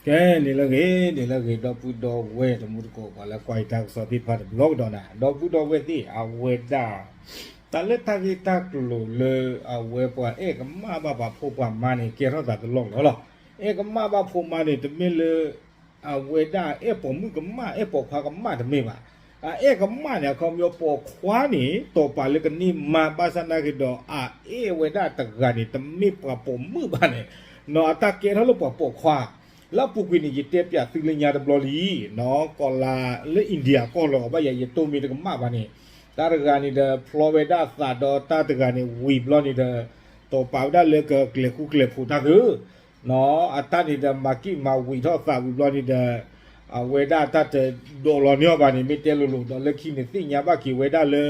ကဲ န့ၣ်လၢအဂ့ၤ န့ၣ်လၢအဂ့ၤ ဒီပုၢ်ဒီဝဲၢ်တံၤသကိး ပှၤလၢကွၢ်ယတၢ်ကစီၣ်သ့ၣ်တဖၣ်တဘျီကဒီးနၤ ဒီပုၢ်ဒီဝဲၢ်သ့ၣ် အဝဲဒၣ် တၢ်လၢတၢ်ဂ့ၢ်တၢ်ကျိၤလၢအဝဲပှၤအဲၣ်ကမၣ်ဘၣ်ပှၤဖိပှၤမါန့ၣ် ကဲထီၣ်သးတလီၢ်လီၢ်လီၤ. အဲၣ်ကမၣ်ဘၣ်ဖိမါန့ၣ် တမ့ၢ်လၢ အဝဲဒၣ်အဲၣ်ပိာ်မုၣ်ကမၣ် အဲၣ်ပိာ်ခွါကမၣ်တမ့ၢ်ဘၣ်. အအဲၣ်ကမၣ်န့ၣ် အခီပညီပိာ်ခွါန့ၣ် တိာ်ပာ်လၢကန့ၢ်မါ ဘၣ်ဆၣ်နာ်က့ဒီး အအဲၣ်ဝဲဒၣ်တဂၤန့ၣ် တမ့ၢ်ပှၤပိာ်မုၣ်ဘၣ်န့ၣ် နီၢ် အတၢ်ကဲထီၣ်လၢပှၤပိာ်ခွါ လၢအပူၤကွံာ်န့ၣ် ယတဲပၠးသုလၢညါတဘျီလံ, နီၢ် ကီၢ်လါလၢ India ကီၢ်လီၤ ဘၣ်ယၤယတိၢ်မ့ၢ်တကမၣ်ဘၣ်န့ၣ် တၢ်တဂၤန့ၣ်ဒီး ဖျီဝဲဒၣ်သးဒီး တၢ်တဂၤန့ၣ်ဝံၤဘျီန့ၣ်ဒီး တိာ်ပာ်ဝဲဒၣ်လၢကကျဲၤဃူကျဲၤဖိးတၢ်သု နီၢ် အတၢ်န့ၣ်ဒီး မၤကံၣ်မၤဝံၤထီၣ်သးဝံၤဘျီန့ၣ်ဒီး အဝဲဒၣ်တၢ်တဒိးလီၤန့ၢ်အီၤဘၣ်န့ၣ် မ့ၢ်တဲလိၤလိၤ ဒီးလၢခံန့ၣ်သ့ၣ်ညါဘၣ်က့ၤဝဲဒၣ်လၢ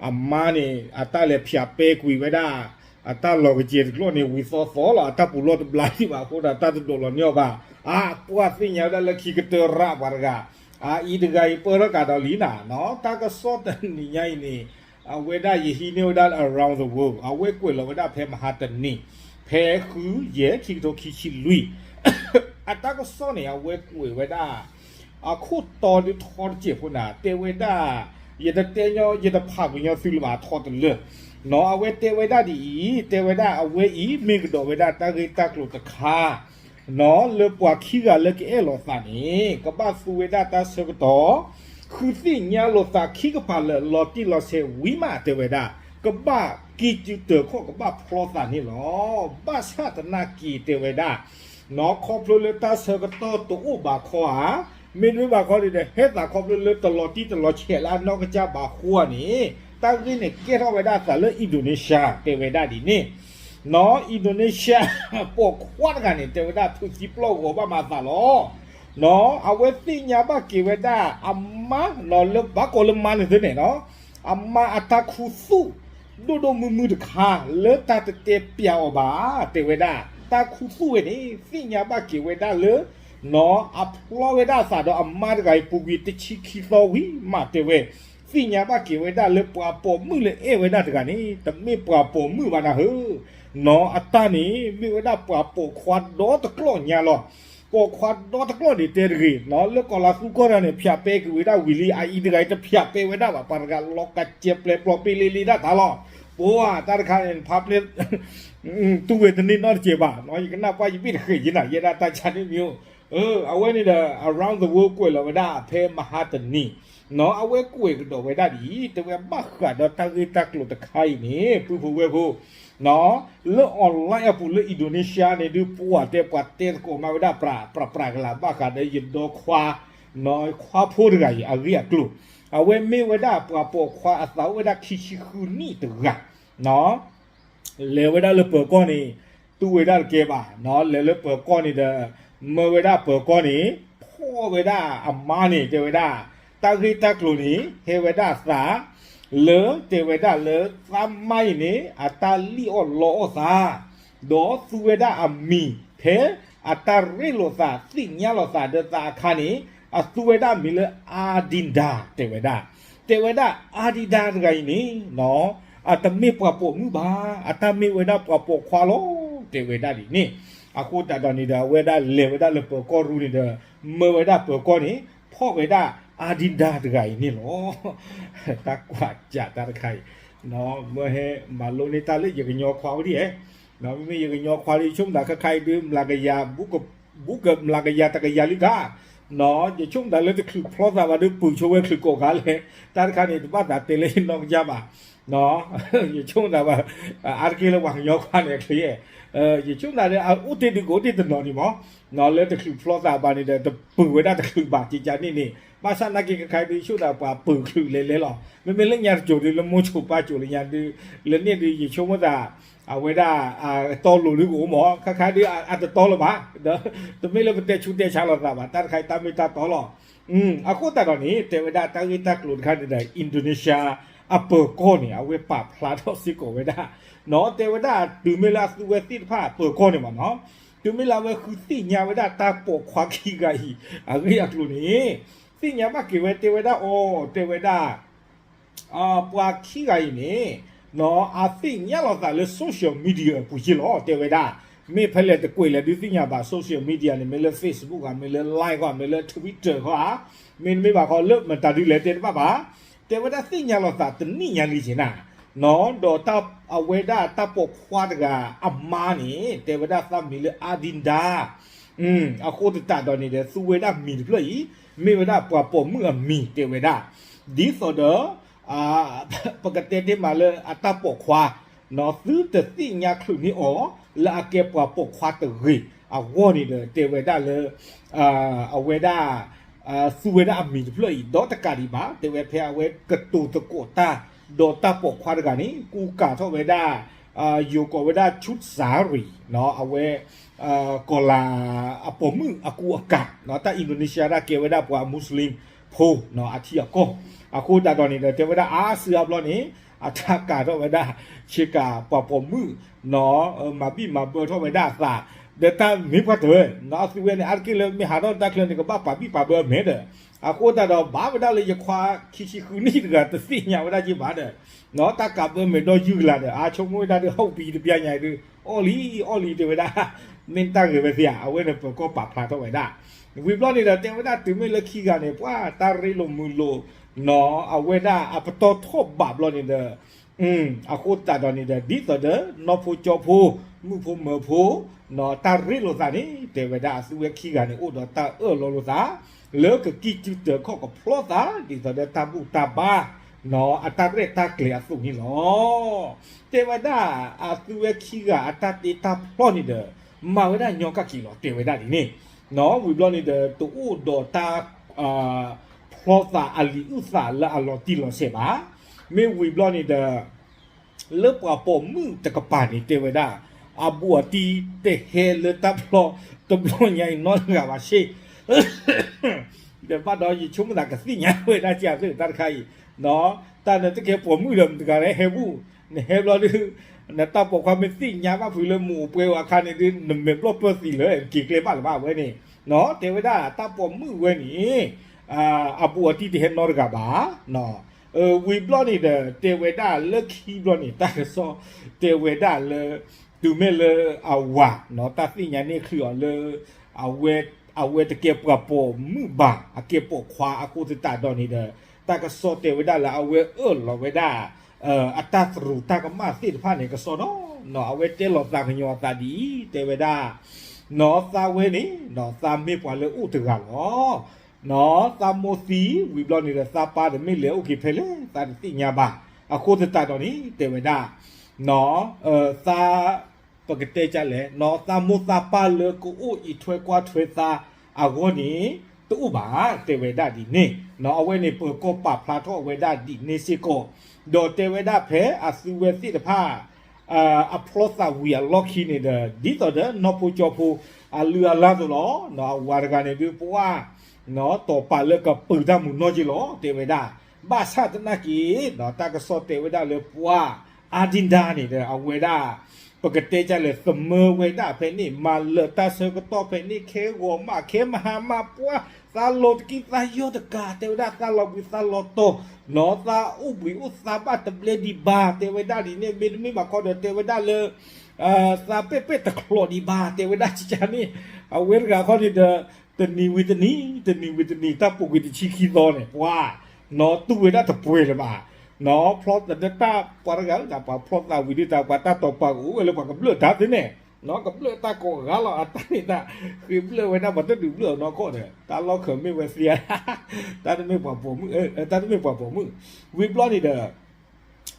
အမါန့ၣ် အတၢ်လဲၤဖၠးပဲကွံာ်ဝဲဒၣ် အတၢ်လီၤကစဲၤတကျိာ်န့ၣ် ဝံၤသီသီလီၤ အတၢ်ပူၤလီၢ်တဘျါဒံးဘၣ်အဃိဒီး တၢ်တဒိးလီၤန့ၢ်အီၤဘၣ်. အါ ပှၢ်သ့ၣ်ညါဝဲဒၣ်လၢခံကတၢၢ်ရၣ်ပှၤတဂၤ အအံၤတဂၤအံၤပၢၢ်ထီၣ်ကးဒီးလံနၤ နီၢ် တၢ်ကစီၣ်တနံၤညါအံၤန့ၣ် အဝဲဒၣ်ယဟံးန့ၢ်ဝဲဒၣ်လၢ Around the World အဝဲကွဲးလီၤဝဲဒၣ်ဖဲမဟါတနံၤ ဖဲဃုယဲၢ် ခံကထိခံဆံလွံၢ် အတၢ်ကစီၣ်န့ၣ် အဝဲကွဲးဝဲဒၣ် အခိၣ်တီဒုးထီတစဲးဖိနၤ တဲဝဲဒၣ် ယတတဲညီ ယတဖးပညီသုလၢၤဘၣ် ထီတလၢာ် နီၢ် အဝဲတဲဝဲဒၣ်ဒ်အံၤ တဲဝဲဒၣ်အဝဲအံၤ မ့ၢ်ကဒီးဝဲဒၣ်တၢ်ဂ့ၢ်တၢ်ကျိၤတခါ နီၢ် လၢပှၤခံဂၤလၢကအဲၣ်လိာ်သးန့ၣ် ကဘၣ်သူဝဲဒၣ်တၢ်ဆၢကတီၢ် ဃုသ့ၣ်ညါလိာ်သးခံကပၤလၢာ် လီၤတံၢ်လီၤဆဲးဝံၤမး တဲဝဲဒၣ် ကဘၣ်က့ၤစုတၢၤခီၣ် ကဘၣ်ဖျီသးန့ၣ်လီၤ. ဘၣ်ဆၣ်သနာ်က့ တဲဝဲဒၣ် နီၢ် ခီဖျိလၢတၢ်ဆၢကတီၢ်တအိၣ်ဘၣ်ခီဧါ မ့တမ့ၢ်ဘၣ်ခီန့ၣ်ဒီး ဟဲသးခီဖျိလၢတလီၤတံၢ်တလီၤဆဲးလၢအနီၢ်ကစၢ်ဘၣ်အဃိဧါန့ၣ် တၢ်ဂ့ၢ်န့ၣ်ကဲထီၣ်ဝဲဒၣ်အသးလၢ Indonesia တဲဝဲဒၣ်ဒ်န့ၣ် နီၢ် Indonesia ပိာ်ခွါတဂၤန့ၣ် တဲဝဲဒၣ် ဖုးသံပျီၢ်ဂီၤဘၣ်မၤသးလီၤ. နီၢ် အဝဲသ့ၣ်ညါဘၣ်က့ၤဝဲဒၣ်အမါ နီၢ် လၢဘၣ်ကိးလၢမါန့ၣ်သ့န့ၣ် နီၢ် အမါအတၢ်ခူသူၣ် ဒိၣ်ဒိၣ်မုၢ်မုၢ်တခါ လၢတၢ်တတဲပျးအီၤဘၣ် တဲဝဲဒၣ် တၢ်ခူသူၣ်ဝဲန့ၣ် သ့ၣ်ညါဘၣ်က့ၤဝဲဒၣ်လၢ နီၢ် အဖျီဝဲဒၣ်အသးဒီးအမါတဂၤအံၤ ပူၤကွံာ်တဆံခံသီဝံၤ မးတဲဝဲ သ့ၣ်ညါဘၣ်က့ၤဝဲဒၣ်လၢပှၤပိာ်မုၣ်လၢအဲၣ်ဝဲဒၣ်တဂၤန့ၣ် တမ့ၢ်ပှၤပိာ်မုၣ်ဘၣ်နၤဧၢ နီၢ် အတၢ်န့ၣ် မ့ၢ်ဝဲဒၣ်ပှၤပိာ်ခွါဒီတကျီၢ်ညါလီၤ. ပိာ်ခွါဒီတကျီၢ်န့ၣ်တဲတဂ့ၤ နီၢ် လၢကီၢ်လါသူကီၢ်တၢ်န့ၣ် ဖၠးပဲကွံာ်ဝဲဒၣ်ဝံၤလံ အအံၤတဂၤအံၤတဖၠးပဲဝဲဒၣ်ဘၣ် ပှၤတဂၤလီၤကးကဲပျဲပျီပ့လ့လ့ဒၣ်တၢ်လီၤ. ပှၤတၢ်တခါန့ၣ် ဖါပျဲ တူၢ်ဝဲတန့ၢ်နီတစဲးဘၣ် နီၢ် ယကနၣ်ပှၢ်ယဘ့ၣ်တဃဲးယဲနၤ ယဲဒၣ်တၢ်ဆါန့ၣ်မ့ၢ်အိၣ် အဝဲန့ၣ်ဒီး Around the World ကွဲးလီၤဝဲဒၣ်ဖဲမဟါတနံၤ နီၢ် အဝဲကွဲးကဒီးဝဲဒၣ်ဒ်အံၤ တဲဝဲဘၣ်ဃးဒီးတၢ်ဂ့ၢ်တၢ်ကျိၤတခါအံၤန့ၣ် ပုၢ်ဖိဝဲၢ်ဖိ နီၢ် လၢ online အပူၤလၢ Indonesia န့ၣ်ဒုး ပှၤတဲပှၤတဲသကိးမးဝဲဒၣ် ပြး ပြး ပြးကလာ် ဘၣ်ဃးဒီးယဒီခွါ နီၢ် ခွါဖိတဂၤအံၤ အဂ့ၢ်အကျိၤ အဝဲမ့ၢ်ဝဲဒၣ်ပှၤပိာ်ခွါအသးအိၣ်ဝဲဒၣ်ခံဆံဃုနံၣ်တဂၤ နီၢ် လဲၤဝဲဒၣ်လၢပၢၤကီၢ်န့ၣ် တူၢ်ဝဲဒၣ်တကဲဘၣ် နီၢ် လဲၤလၢပၢၤကီၢ်န့ၣ်ဒီး မၢဝဲဒၣ်ပၢၤကီၢ်န့ၣ် ဖီၣ်ဝဲဒၣ်အမါန့ၣ် တဲဝဲဒၣ် တၢ်ဂ့ၢ်တၢ်ကျိၤန့ၣ် ဟဲဝဲဒၣ်အသး လၢတဲဝဲဒၣ်လၢသးမါအံၤန့ၣ် အတၢ်လံၣ်အီၣ်လီအီၣ်သး ဒီးသူဝဲဒၣ်အမံၤ ဖဲအတၢ်ရ့လိာ်သး သ့ၣ်ညါလိာ်သးဒီးသးအခါန့ၣ် အသူဝဲဒၣ်မံၤလၢ Adinda တဲဝဲဒၣ် တဲဝဲဒၣ် Adinda တဂၤအံၤန့ၣ် နီၢ် အတမ့ၢ်ပှၤပိာ်မုၣ်ဘၣ် အတၢ်မ့ၢ်ဝဲဒၣ်ပှၤပိာ်ခွါလီၤ တဲဝဲဒၣ်ဒ်န့ၣ် အဃိသတးဒီးန့ၣ်ဒီး အဝဲဒၣ်လဲၤဝဲဒၣ်လၢပၢၤကီၢ်ရူန့ၣ်ဒီး မၢဝဲဒၣ်ပၢၤကီၢ်န့ၣ် ဖီၣ်ဝဲဒၣ် Adinda တဂၤအံၤန့ၣ်လီၤ. တၢ်ကွၢ်ကးတၢ်တခါအံၤ မၢဟဲမၤလိန့ၢ်တၢ်လၢယကညီခွါဝဲဒ်ဧါ မ့မ့ၢ်ယကညီခွါဒီး ယဆိကမိၣ်သးခဲခါအံၤဒုး မလၤကယၤ ဘူးကမလၤကယၤတကယၤလံခါ ယဆိကမိၣ်သးလၢတချုးဖျီသးဘၣ်ဒီး ပုၢ်ဆိဝဲချုးကိးခါလဲၣ် တၢ်တခါန့ၣ် တဘၣ်သးတဲလၢယနီၢ်ကစၢ်ဘၣ် ယဆိကမိၣ်သးဘၣ် အါတက့ၢ်လၢပှၤကညီခွါန့ၣ်အချ့ ယဆိကမိၣ်သးဒီး အအိၣ်တ့ၢ်ဒုးကအိၣ်တ့ၢ်တနီၤန့ၣ်မး လၢတချုးဖျီသးဘၣ်န့ၣ်ဒီး တပုၢ်ဝဲဒၣ်တချုးဘၣ် ကကန့ၣ်န့ၣ် ဘၣ်ဆၣ်နာ်က့ ခဲခါအံၤဒုး ယဆိကမိၣ်သးပှၤပုၢ်ချုးလဲၤလဲၤလီၤ မ့မ့ၢ်လၢညါတစိၤဒုး လၢမိၢ်ဆိးပၢ်စိၤလၢညါဒုး လၢန့ၣ်ဒုး ယဆိကမိၣ်သး အဝဲဒၣ် တီလိၤဒုးကအိၣ်မး ခဲခါဒုး အတတီလၢၤဘၣ် ဒီး တမ့ၢ်လၢပတဲဆူးတဲဆါလိာ်သးဘၣ် တၢ်တခါအံၤတၢ်မ့ၢ်တၢ်တီလီၤ အဃိသတးဒီးန့ၣ် တဲဝဲဒၣ်တၢ်ဂ့ၢ်တၢ်ကျိၤတခါန့ၣ်ဒီး Indonesia အပၢၤကီၢ်န့ၣ် အဝဲပာ်ဖျါထီၣ်စ့ၢ်ကီးဝဲဒၣ် နီၢ် တဲဝဲဒၣ် တုၤမ့ၢ်လၢအသူဝဲသ့ၣ်တဖၣ်အပၢၤကီၢ်န့ၣ်မးနီၢ် တုၤမ့ၢ်လၢအဝဲဃုသ့ၣ်ညါဝဲဒၣ်တၢ်ပိာ်ခွါခံဂၤအံၤ အဂ့ၢ်အကျိၤန့ၣ် သ့ၣ်ညါဘၣ်က့ၤဝဲတဲဝဲဒၣ်အီၤ တဲဝဲဒၣ် ပှၤခံဂၤအံၤန့ၣ် နီၢ် အသ့ၣ်ညါလိာ်သးလၢ social media အပူၤက့လီၤ တဲဝဲဒၣ် မ့ၢ်ဖဲလဲၣ်တကွဲးလဲၣ်ဒုးသ့ၣ်ညါဘၣ် social media န့ၣ် မ့ၢ်လၢ Facebook ဧါ, မ့ၢ်လၢ Line ဧါ, မ့ၢ်လၢ Twitter ဧါ, မ့တမ့ၢ်ဘၣ်ဃီလၢမတၤဒုလဲၣ်တဲတဘၣ်ဘၣ်, တဲဝဲဒၣ်သ့ၣ်ညါလိာ်သးတနံၣ်ညါလံက့ၤနၤ, ဒီးအဝဲဒၣ်တၢ်ပိာ်ခွါတဂၤအမါန့ၣ် တဲဝဲဒၣ်သးမံၤလၢ Adinda အဃိသတးဒီးန့ၣ်ဒီး သူဝဲဒၣ်မံၤတဖျၢၣ်အံၤ မ့ၢ်ဝဲဒၣ်ပှၤပိာ်မုၣ်အမံၤတဲဝဲဒၣ်, ဒ်သိးဒီး ပကတဲတ့ၢ်မးလၢအတၢ်ပိာ်ခွါ သုတသ့ၣ်ညါချုးန့ၢ်အီၤ လၢအကဲပှၤပိာ်ခွါတဂ့ၤအဂီၢ်န့ၣ်ဒီး တဲဝဲဒၣ်လၢ အဝဲဒၣ် သူဝဲဒၣ်အမံၤတဖျၢၣ်အံၤ ဒီးတကးဒံးဘၣ် တဲဝဲဖဲအဝဲကတိၤသကိးတၢ် ဒီးတၢ်ပိာ်ခွါတဂၤန့ၣ် ကူကၤထီၣ်ဝဲဒၣ် ယိၤကိးဝဲဒၣ် Cut Sari အဝဲ ကီၤလၤအပိာ်မုၣ်အကူအကၤ တၢ် Indonesia တၢ်ကဲဝဲဒၣ်ပှၤ Muslim ဖိ အထံအကီၢ်, အဃိသတးဒီးန့ၣ်ဒီး တဲဝဲဒၣ်အါစုအါဘျီန့ၣ် အတၢ်ကၤထီၣ်ဝဲဒၣ် ဆ့ကၤပှၤပိာ်မုၣ် မၤဘံၣ်မၤဘၢထီၣ်ဝဲဒၣ်အသး ဒီးတၢ်မ့ၢ်ပှၤတၢၢ် အသုဝဲန့ၣ် အါတက့ၢ်လၢမ့ၢ်ဟးထီၣ်တၢ်ချၢန့ၣ် ကဘၣ်ပာ်ဘံၣ်ပာ်ဘၢအမဲာ်ဒီး အဃိသတးဒီး ဘၣ်ဝဲဒၣ်လၢယခွါခံဆံဃုနံၣ်တဂၤတသ့ၣ်ညါဝဲဒၣ်က့ၤဘၣ်ဒီး တၢ်ကးဘၢမဲာ်ဒီးယုၢ်ကလာ်ဒီး အါဆိကမိၣ်ဝဲဒၣ်ဒီး ဟီၣ်ပံၤတပျၢ်ညါအံၤဒုး အီၣ်လံအီၣ်လံတဲဝဲဒၣ် မ့ၢ်တၢ်ဂဲၤဝဲသ့ဧါ အဝဲန့ၣ်ပၢၤကီၢ်ပာ်ဖျါထီၣ်ဝဲဒၣ် ဝံၤဘျီန့ၣ်ဒီး တဲဝဲဒၣ်တုၤမ့ၢ်လၢခံဂၤန့ၣ် ပှၤတၢ်ရ့လိာ်မုာ်လိာ် အဝဲဒၣ်အပတီၢ်ထီၣ်ဘးဘျီန့ၣ်ဒီး အဃိသတးဒီးန့ၣ်ဒီး ဒ်သိးဒီး နီၢ်ဖိကၠီဖိ မုၣ်ဖိမၢၤဖိ တၢ်ရ့လိာ်သးန့ၣ် တဲဝဲဒၣ်အသုဝဲခံဂၤန့ၣ် အိၣ်ဒီးတၢ်အၢၣ်လီၤလိာ်သး လၢကကံၢ်စုတၢၤခီၣ်ကဖျီသး ဒ်သိးဒီးတၢ်ဘူၣ်တၢ်ဘါ အတၢ်ရဲၣ်တၢ်ကျဲၤအသိးန့ၣ်လီၤ. တဲဝဲဒၣ်အသုဝဲခံဂၤအတၢ်တ့တၢ်ဖျီန့ၣ်ဒီး မၤဝဲဒၣ်ညီကၣ်က့ၤလီၤ တဲဝံၤဒၣ်ဒ်န့ၣ်, ဝံၤဘျီန့ၣ်ဒီး တအိၣ်ဒီးတၢ် ဖျီသးအလံာ်အုၣ်သးလၢအလီၤတံၢ်လီၤဆဲးဘၣ်. မ့ၢ်ဝံၤဘျီန့ၣ်ဒီး လၢပှၤပိာ်မုၣ်တကပၤန့ၣ် တဲဝဲဒၣ် အဘူးအတံၢ်တဟဲလၢတၢ်ဖျီတဘျီညါအံၤနီတဂၤဘၣ်ဆ့ ဒီးဘၣ်ဒီးယဆိကမိၣ်သးကသ့ၣ်ညါဝဲဒၣ်ကသ့ၣ်တၢ်တခါအံၤ, တၢ်နတကဲပိာ်မုၣ်ဒီးမတၤတဂၤလၢဟဲဘူး, နဟဲဘျီဒုး နတၢ်ပိာ်ခွါမ့ၢ်သ့ၣ်ညါဘၣ်ဖုးလၢမူးအိၣ်ပှဲၤဝဲအခါန့ၣ်ဒုး နမဲာ်ဘျီၣ်ပၢၢ်သံလၢ က့ၤကျဲဘၣ်လၢၤဘၣ်ဝဲန့ၣ်, တဲဝဲဒၣ်တၢ်ပိာ်မုၣ်ဝဲန့ၣ် အဘူးအတံၢ်တဟဲနီတဂၤဘၣ် ဝံၤဘျီန့ၣ်ဒီး တဲဝဲဒၣ်လၢခံဘျီန့ၣ် တၢ်ကစီၣ်တဲဝဲဒၣ်လၢ တုၤမ့ၢ်လၢအဝၤ တၢ်သ့ၣ်ညါန့ၢ်ချုးအီၤလၢ အဝဲတကဲပှၤပိာ်မုၣ်ဘၣ် အကဲပိာ်ခွါအဃိသတးဒီးန့ၣ်ဒီး တၢ်ကစီၣ်တဲဝဲဒၣ်လၢအဝဲအၢၣ်လီၤဝဲဒၣ် အတၢ်သရူးတၢ်ကမၣ်သ့ၣ်တဖၣ်န့ၣ် ကစီၣ်နီၤ အဝဲတဲလီၤသးကညီၤအသးဒ်အံၤ တဲဝဲဒၣ် နီၤသးဝဲန့ၣ် နီၤသးမ့ၢ်ပှၤလၢအိၣ်တဂၤလီၤ နီၤသးမိၢ်သံ ဝံၤဘျီန့ၣ်ဒီး သးပၢ်ဒီးမ့ၢ်လဲၤအိၣ်က့ၤဖဲလဲၣ် သးတသ့ၣ်ညါဘၣ်. အဃိသတးဒီးန့ၣ် တဲဝဲဒၣ် နီၤ သး ပကတဲဒ်လဲၣ် နီၤသးမိၢ်သးပၢ်လၢကအိၣ်အံးထွဲကွၢ်ထွဲသးအဂီၢ်န့ၣ် တအိၣ်ဘၣ် တဲဝဲဒၣ်ဒ်န့ၣ်, နီၤအဝဲန့ၣ် ပၢၤကီၢ်ပာ်ဖျါထီၣ်ဝဲဒၣ်ဒ်န့ၣ်စ့ၢ်ကီး, ဒီးတဲဝဲဒၣ်ဖဲအသုဝဲသ့ၣ်တဖၣ် အဖျီသးဝံၤအလီၢ်ခံန့ၣ်ဒီး ဒ်သိးဒီးနီၢ်ဖိကၠီဖိ အလုၢ်အလၢ်သိးလီၤ. နီၤအဝၤတဂၤန့ၣ်ဒုးပှၢ် နီၤတီၢ်ပာ်လၢကပုာ်တၢ်မုာ်နီၢ်က့လီၤ တဲဝဲဒၣ်. ဘၣ်ဆၣ်သနာ်က့ နီၤတၢ်ကစီၣ်တဲဝဲဒၣ်လၢပှၢ် အါဒံဒါန့ၣ်ဒီး အဝဲဒၣ် ပကတဲဒ်လဲၣ် သမၢဝဲဒၣ်ဖဲန့ၣ် မၤလၢာ်တၢ်ဆၢကတီၢ်ဖဲန့ၣ် ခဲဂီၤမး ခဲမဟါမး ပှၢ် သးလီၤတကံၢ်သးယီၢ်တကး တဲဝဲဒၣ် သးလီၤဘှံးသးလီၤတီၤ နီၤသးအိၣ်ဘှံးအိၣ်သးဘၣ်တဘျဲဒံးဘၣ် တဲဝဲဒၣ်ဒ်န့ၣ် မ့တမ့ၢ်ဘၣ်ခီဒီး တဲဝဲဒၣ်လၢ သးပဲ့ပဲ့တချီးဒံးဘၣ် တဲဝဲဒၣ်ကကန့ၣ် အဝဲတဂၤခီန့ၣ်ဒီး တနံၤဝံၤတနံၤ တနံၤဝံၤတနံၤ တၢ်ပူၤကွံာ်တဆံခံသီန့ၣ် ပှၢ် နီၤတူၢ်ဝဲဒၣ်တပှဲၤလၢၤဘၣ် နီၤဖျီသးတၢ်ပှၤတဂၤလၢပှၤဖျီသးဝံၤဒုးတၢ် ပှၤတၢ်တီၢ်ပာ်ကအိၣ်ဝဲလၢပှၤကဘျၢၣ်တၢ်သ့န့ၣ် နီၤကဘျၢၣ်တၢ်ကိးဂၤလီၤ အတၢ်န့ၣ်တၢ် ဃ့ဘျၢၣ်ဝဲဒၣ်ပှၤတဒုးဘျၢၣ်နီၢ်ကီၢ်ဒီး တၢ်လီၢ်ခၢးမ့ၢ်ဝဲသ့ဧါ တၢ်တမ့ၢ်ပှၤပိာ်မုၣ် တၢ်တမ့ၢ်ပှၤပိာ်မုၣ် ဝံၤဘျီန့ၣ်ဒီး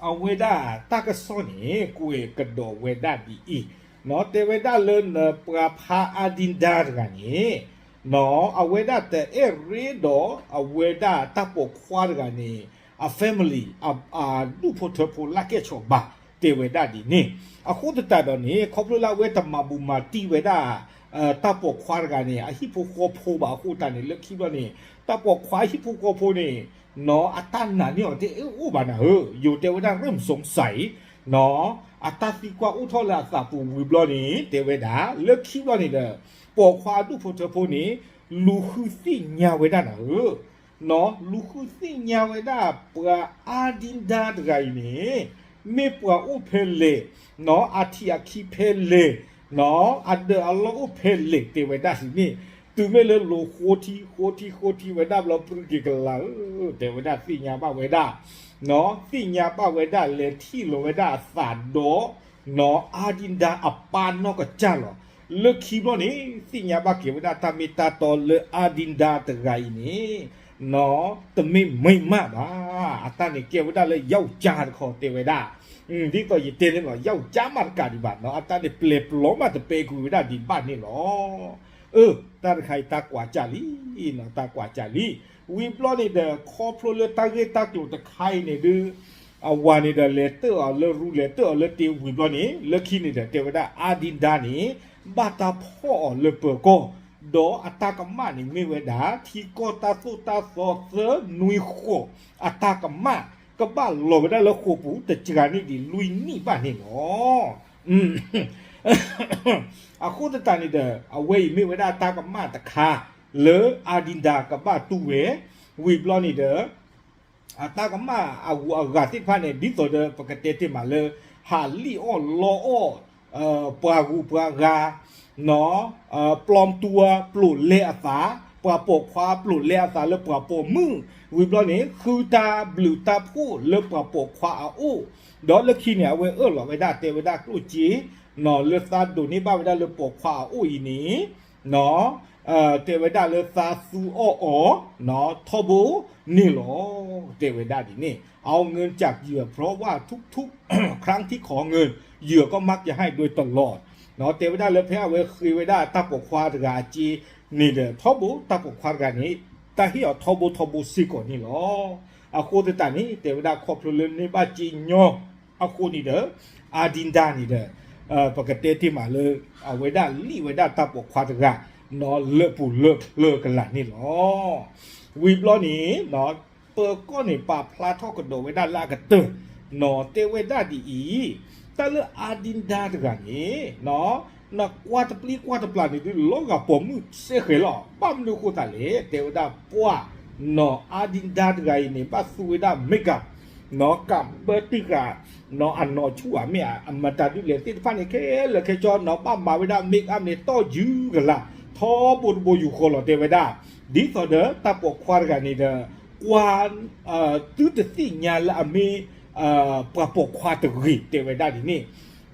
အဝဲဒၣ်တၢ်ကစီၣ်န့ၣ် ကွဲးကဒီးဝဲဒၣ်ဒ်အံၤ, နီၤတဲဝဲဒၣ်လၢနပှၤဖးအါဒံဒါတဂၤန့ၣ် နီၤ အဝဲဒၣ်တအဲၣ်ရ့ဒီးအဝဲဒၣ်တၢ်ပိာ်ခွါတဂၤန့ၣ် အ family အဒူၣ်ဖိထၢဖိလၢကဲၣ်ဆိးဘၣ် တဲဝဲဒၣ်ဒ်န့ၣ်, အဃိသတးဒီးန့ၣ် ခီဖျိလၢအဝဲတမၤဘူးမၤတံၢ်ဝဲဒၣ် တၢ်ပိာ်ခွါတဂၤန့ၣ် အဟံၣ်ဖိဃီဖိဘၣ်အဃိသတးန့ၣ် လၢခံဘျီန့ၣ် တၢ်ပိာ်ခွါဟံၣ်ဖိဃီဖိန့ၣ် နီၤအတၢ်နာ်န့ၢ်အီၤတအိၣ်ဘၣ်နၤဧၢ, ယိၤတဲဝဲဒၣ် ရၢၢ်စူစဲး နီၤ အတၢ်သံကွၢ်အိၣ်ထီၣ်လၢအသးပူၤဝံၤဘျီန့ၣ် တဲဝဲဒၣ် လၢခံဘျီန့ၣ်ဒီး ပိာ်ခွါအဒူၣ်ဖိထၢဖိန့ၣ် လူၤဃုသ့ၣ်ညါဝဲဒၣ်နၤဧၢ, နီၤလူၤဃုသ့ၣ်ညါဝဲဒၣ် ပှၤအါဒံဒါတဂၤအံၤန့ၣ် မ့ၢ်ပှၤအိၣ်ဖဲလဲၣ်, နီၤအထံးအခံဖဲလဲၣ် နီၢ် အဒၢးအလီၢ်အိၣ်ဖဲလဲၣ် တဲဝဲဒၣ်ဒ်န့ၣ်, တုၤမ့ၢ်လၢလိၤဃိထံ ဃိထံ ဃိထံဝဲဒၣ်ဘျီ ပြုၢ်က့ၤကလၤဧၢ, တဲဝဲဒၣ်သ့ၣ်ညါဘၣ်ဝဲဒၣ်, နီၢ် သ့ၣ်ညါဘၣ်ဝဲဒၣ် လဲၤထံၣ်လီၤဝဲဒၣ်အသးဒီး နီၢ် Adidas အပၢ်နီၢ်ကစၢ်လီၤ. လၢခံဘျီန့ၣ် သ့ၣ်ညါဘၣ်က့ၤဝဲဒၣ်တၢ်မ့ၢ်တၢ်တီလၢ Adidas တဂၤအံၤန့ၣ် နီၢ် တမ့ၢ်မိန်းမဘၣ်, အတၢ်န့ၣ်ကဲဝဲဒၣ်လၢ ယောက်ျား တခီ တဲဝဲဒၣ်, ဒ်သိးယတဲန့ၣ်လီၤ ယောက်ျားမး တကးဒံးဘၣ် နီၢ် အတၢ်န့ၣ်ပျဲၢ်ပျီမး တပဲကွံာ်ဝဲဒၣ်ဒံးဘၣ်န့ၣ်လီၤ. အၢ တၢ်တခါအံၤတၢ်ကွၢ်ကၢ်လံ, နီၢ် တၢ်ကွၢ်ကၢ်လံ. ဝံၤဘျီန့ၣ်ဒီး ခီဖျိလၢတၢ်ဂ့ၢ်တၢ်ကျိၤတခါအံၤန့ၣ်ဒုး အဝၤန့ၣ်ဒီး လဲၤတၢၣ်အီၤလၢရူ လဲၤတၢၣ်အီၤလၢတ့ ဝံၤဘျီန့ၣ် လၢခံန့ၣ်ဒီး တဲဝဲဒၣ် Adidas န့ၣ် ဘၣ်တၢ်ဖီၣ်အီၤလၢပၢၤကီၢ်, ဒီးအတၢ်ကမၣ်န့ၣ် မ့ၢ်ဝဲဒၣ် ထံကီၢ်တၢ်သိၣ်တၢ်သီသၢနွံဃိး အတၢ်ကမၣ် ကဘၣ်လီၤဝဲဒၣ်လၢဃိာ်ပူၤ တစှၤန့ၢ်ဒံးလွံၢ်နံၣ်ဘၣ်န့ၣ်လီၤ. အဃိသတးန့ၣ်ဒီး အဝဲအံၤမ့ၢ်ဝဲဒၣ်တၢ်ကမၣ်တခါ လၢ Adidas ကဘၣ်တူၢ်ဝဲ, ဝံၤဘျီန့ၣ်ဒီး အတၢ်ကမၣ်အဂုၤအဂၤသ့ၣ်တဖၣ်န့ၣ် ဒ်သိးဒီး ပကတဲတ့ၢ်မးလၢ ဟးလံၣ်အီၣ်လီအီၣ် ပှၤဂုၤပှၤဂၤ, နီၢ် ပျီတူအပျိာ်လဲအသး, ပှၤပိာ်ခွါပျိာ်လဲအသးလၢပှၤပိာ်မုၣ်, ဝံၤဘျီန့ၣ် ဃုတၢ်ဘျုးတၢ်ဖှိၣ်လၢပှၤပိာ်ခွါအအိၣ်, ဒီးလၢခံန့ၣ် အဝဲအၢၣ်လီၤဝဲဒၣ် တဲဝဲဒၣ်ကျိၣ်စ့ နီၢ် လၢသးဒိးန့ၢ်ဘၣ်ဝဲဒၣ်လၢပိာ်ခွါအအိၣ်အံၤန့ၣ် နီၢ် တဲဝဲဒၣ်လၢသးသူအီၣ်အီၤ နီၢ် ထီဘိန့ၣ်လီၤ. တဲဝဲဒၣ်ဒ်န့ၣ် เอาเงินจากเหยื่อเพราะว่าทุกๆ ครั้งที่ขอเงิน เหยื่อก็มักจะให้โดยตลอด နီၢ် တဲဝဲဒၣ်လၢဖဲအဝဲဃ့ဝဲဒၣ်တၢ်ပိာ်ခွါတဂၤအစ့န့ၣ်ဒီး ထီဘိတၢ်ပိာ်ခွါတဂၤန့ၣ် တၢ်ဟ့ၣ်အီၤထီဘိထီဘိစ့ၢ်ကီးန့ၣ်လီၤ. အဃိသတးန့ၣ် တဲဝဲဒၣ်ခီဖျိလၢန့ၢ်ဘၣ်စ့ညီ အဃိန့ၣ်ဒီး Adidas န့ၣ်ဒီး ပကတဲတ့ၢ်မးလၢ အဝဲဒၣ်လံၣ်ဝဲဒၣ်တၢ်ပိာ်ခွါတဂၤ နီၢ် လၢပူၤလၢချၢကလာ်န့ၣ်လီၤ. ဝံၤဘျီန့ၣ် ပၢၤကီၢ်န့ၣ် ပာ်ဖျါထီၣ်ကဒီးဝဲဒၣ်လၢအကတၢၢ် နီၢ် တဲဝဲဒၣ်ဒ်အံၤ, တၢ်လၢ Adidas တဂၤန့ၣ် နီၢ် နကွၢ်တပျံၤကွၢ်တပျၢ်န့ၣ်ဒုး လီၤဂာ်ပိာ်မုၣ်စဲဃဲၤလီၤ. ဘၣ်မနုၤအဃိသတးလဲၣ် တဲဝဲဒၣ်ပှၢ် နီၢ် Adidas တဂၤအံၤန့ၣ် ဘၣ်သူဝဲဒၣ် makeup နီၢ် ကးဘၢတံၢ်ဃာ် နီၢ် အနီၢ်ဆူၣ်ဧါ မ့ၢ်အမတၤဒုးလဲၣ်သ့ၣ်တဖၣ်န့ၣ် ခဲလၢာ်ခဲဆ့ နီၢ် ဘၣ်မၤဝဲဒၣ် makeup န့ၣ် တီၢ်ယုၢ်ကလာ် ထီဘိတဘိယူၢ်ဃီလီၤ တဲဝဲဒၣ်. ဒ်သိးဒီးတၢ်ပိာ်ခွါတဂၤန့ၣ်ဒီး ကွၢ် သုတသ့ၣ်ညါလၢအမ့ၢ် ပှၤပိာ်ခွါတဂ့ၤ တဲဝဲဒၣ်ဒ်န့ၣ်.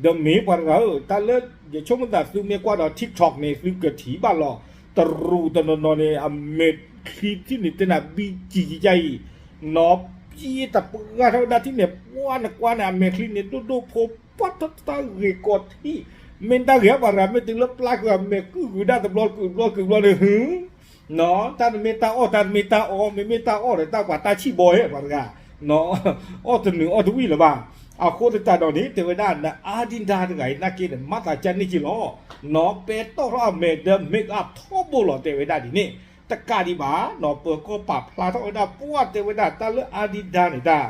ဒီးမ့ၢ်ပှၤတဂၤဧၢ တၢ်လၢ ယဆိကမိၣ်သးသုမ့ၢ်ကွၢ်ဒီး TikTok န့ၣ် သုကထံၣ်ဘၣ်လီၤ. တရူးတနီၤနီၤန့ၣ် အမဲာ်ချံထံၣ်န့ၣ် တဲနၤ ဘံကံကံကါအံၤ နီၢ် ပံတပှၢ်ထီၣ်ဝဲဒၣ်ထံၣ်န့ၣ် ပှၢ်နကွၢ်န့ၣ် အမဲာ်ချံန့ၣ် ဒိၣ်ဒိၣ်ဖိ ပှၢ်ထီၣ်တၢ်ဂ့ၤကီးထံၣ် မ့ၢ်တၢ်ဂ့ၤ ပှၤတဂၤမ့ၢ်တုၤလၢပျၢ်ဃုာ်အမဲာ်ကုၢ်ဂုာ်ဒၣ်တဘျီကုာ်တဘျီကုာ်တဘျီန့ၣ် ဟူ နီၢ် တၢ်တမ့ၢ်တၢ်အီၣ် တၢ်တမ့ၢ်တၢ်အီ မ့မ့ၢ်တၢ်အီၣ်ဒီးတၢ်ပှၤတၢ်ဆံၣ်ဘီဧါ ပှၤတဂၤ နီၢ် အီၣ်တနုာ်အီၣ်တဝံၣ်လၢၤဘၣ်. အဃိသတးဒီးန့ၣ် တဲဝဲဒၣ် န Adidas တဂၤအံၤ နာ်က့န့ၣ် မၤသးကၢ်န့ၢ်က့ၤလီၤ. နီၢ် ပဲတ့ၢ်ထီၣ်အမဲာ်ဒီး makeup ထီဘိလီၤ တဲဝဲဒၣ်ဒ်န့ၣ်. တကးဒံးဘၣ် နီၢ် ပၢၤကီၢ်ပာ်ဖျါထီၣ်ဝဲဒၣ် ပှၢ်တဲဝဲဒၣ် တၢ်လၢ Adidas န့ၣ်တၢ်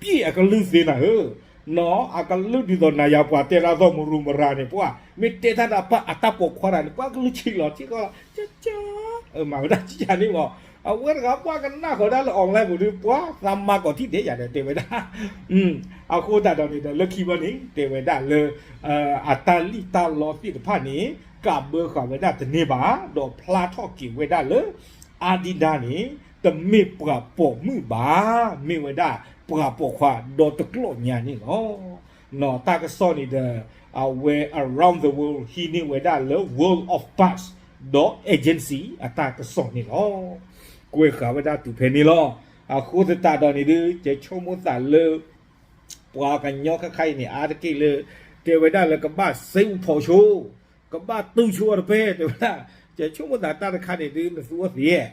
ပျဲၢ်အကလုၢ်သ့နၤဧၢ, နီၢ် အကလုၢ်ဒ်သိးနၤယၤပှၤတဲတၢ်သိးမရူမရၤန့ၣ် ပှၢ် မ့ၢ်တဲတၢ်ဒီးပှၢ်အတၢ်ပိာ်ခွါတဂၤန့ၣ် ပှၢ်ကလုၢ်ဆံးလီၤ ထံကီၢ်လီၤ ကၠၢကၠၢ မၤဝဲဒၣ်ကၠၢန့ၣ်မး. အဝဲတဂၤပှၢ်ကနၣ်ဃီၤဒၣ်လၢ online ပူၤဒုး ပှၢ်သးမါကီးထံၣ်ဒဲးယၤဒီးတဲဝဲဒၣ် အဃိသတးဒီးန့ၣ်ဒီး လၢခံဘျီန့ၣ် တဲဝဲဒၣ်လၢ အတၢ်လံၣ်တၢ်လီသ့ၣ်တဖၣ်န့ၣ် ကးဘၢဃာ်ဝဲဒၣ်တန့ၢ်ဘၣ် ဒီးဖျါထီၣ်က့ၤဝဲဒၣ်လၢ Adidas န့ၣ် တမ့ၢ်ပှၤပိာ်မုၣ်ဘၣ်, မ့ၢ်ဝဲဒၣ်ပှၤပိာ်ခွါဒီတကျီၢ်ညါန့ၣ်လီၤ. နီၢ် တၢ်ကစီၣ်န့ၣ်ဒီး အဝဲ Around the World ဟံးန့ၢ်ဝဲဒၣ်လၢ World of Buzz ဒီး Agency အတၢ်ကစီၣ်န့ၣ်လီၤ. ကွဲးဃာ်ဝဲဒၣ်တုၤဖဲန့ၣ်လီၤ. အဃိသတးဒီးန့ၣ်ဒုး ယဆိကမိၣ်သးလၢ ပှၤကညီခဲခါအံၤန့ၣ် အါတက့ၢ်လၢ တဲဝဲဒၣ်လၢကဘၣ်စဲအူဖီးဆိ ကဘၣ်တုၤဆိအီၤတပဲ တဲဝဲဒၣ်. ယဆိကမိၣ်သးတၢ်တခါန့ၣ်ဒုး နသူအီၤသ့ နီၢ်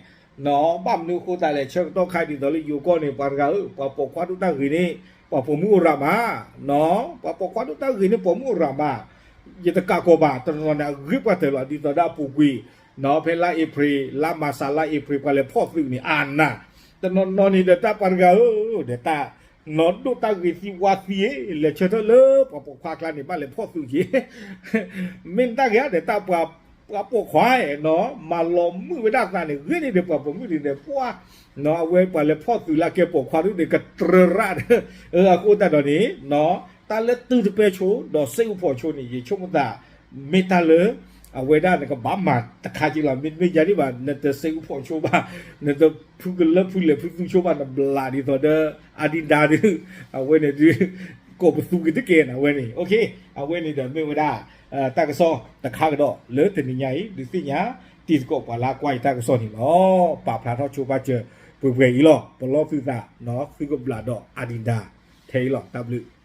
ဘၣ်မနုၤအဃိသတးလဲၣ် ဆၢကတီၢ်ခါဒ်သိးလၢယိၤကီၢ်န့ၣ် ပှၤတဂၤဧၢ ပှၤပိာ်ခွါဒိၣ်တၢ်ဂ့ၤန့ၣ် ပှၤပိာ်မုၣ်အိၣ်ရၤမး, နီၢ် ပှၤပိာ်ခွါဒိၣ်တၢ်ဂ့ၤန့ၣ် ပိာ်မုၣ်အိၣ်ရၤမး. ယတကးကီးဘၣ် တနီၤနီၤန့ၣ် အဂ့ၤပှၤတၢၢ်လီၤ ဒ်သိးဒၣ်အပူၤကွံာ် နီၢ် ဖဲလါအ့ဖြ့ၣ် လါမၤစၤ လါအ့ဖြ့ၣ် ပှၤလဲၤဖီၣ်သုးန့ၣ် အနၢ် တနီၤနီၤန့ၣ်ဒီးတၢ်ပှၤတဂၤဧၢ ဒီးတၢ် နီၢ် ဒိၣ်တၢ်ဂ့ၤသံဝါသံ လဲၤဆၢထၢၣ်လၢပှၤပိာ်ခွါကျါန့ၣ် ဘၣ်လဲၤဖီၣ်သုးက့ၤ မ့ၢ်တၢ်ဂ့ၤဧါဒီးတၢ်ပှၤ ပှၤပိာ်ခွါ နီၢ် မၤလီၤမုၢ်ဝဲဒၣ်သးန့ၣ် ဂ့ၤန့ၢ်ဒီးပှၤပိာ်မုၣ်ဒ်န့ၣ်ပှၢ် နီၢ် အဝဲပှၤလဲၤဖီၣ်သုးလၢကဲပိာ်ခွါဒ်န့ၣ် ကတြၢၤရၣ် အဃိသတးဒီးန့ၣ် နီၢ် တၢ်လၢတုၤတပဲဆိ ဒီးစဲအူဖီးဆိန့ၣ် ယဆိကမိၣ်သး မ့ၢ်တၢ်လၢ အဝဲဒၣ်နကဘၣ်မၤတခါက့လီၤ. မ့တမ့ၢ်ယၤဒ်ဘၣ် နတစဲးအူဖီၣ်ဆိဘၣ်, နတဖုကလၢဖုလဲၤဖုသူဆိဘၣ်, နဘျးဒ်သိးဒီး Adidas ဒုး, အဝဲန့ၣ်ဒုး ကိးပသူက့ၤတကဲနၤဝဲန့ၣ်. အဝဲန့ၣ်ဒီးမ့ၢ်ဝဲဒၣ် တၢ်ကစီၣ်တခါကဒီးလၢတနံၤညါအံၤ ဒုးသ့ၣ်ညါ တံၤသကိးပှၤလၢကွၢ်ယတၢ်ကစီၣ်န့ၣ်လီၤ. ပာ်ဖျါထီၣ်ဆိပာ်စၢၤပှဲၤပှဲၤအံၤလီၤ. ပလီၢ်သုသး သုကဘျးဒီး Adidas ထဲအံၤလီၤ. တၢ်ဘျုး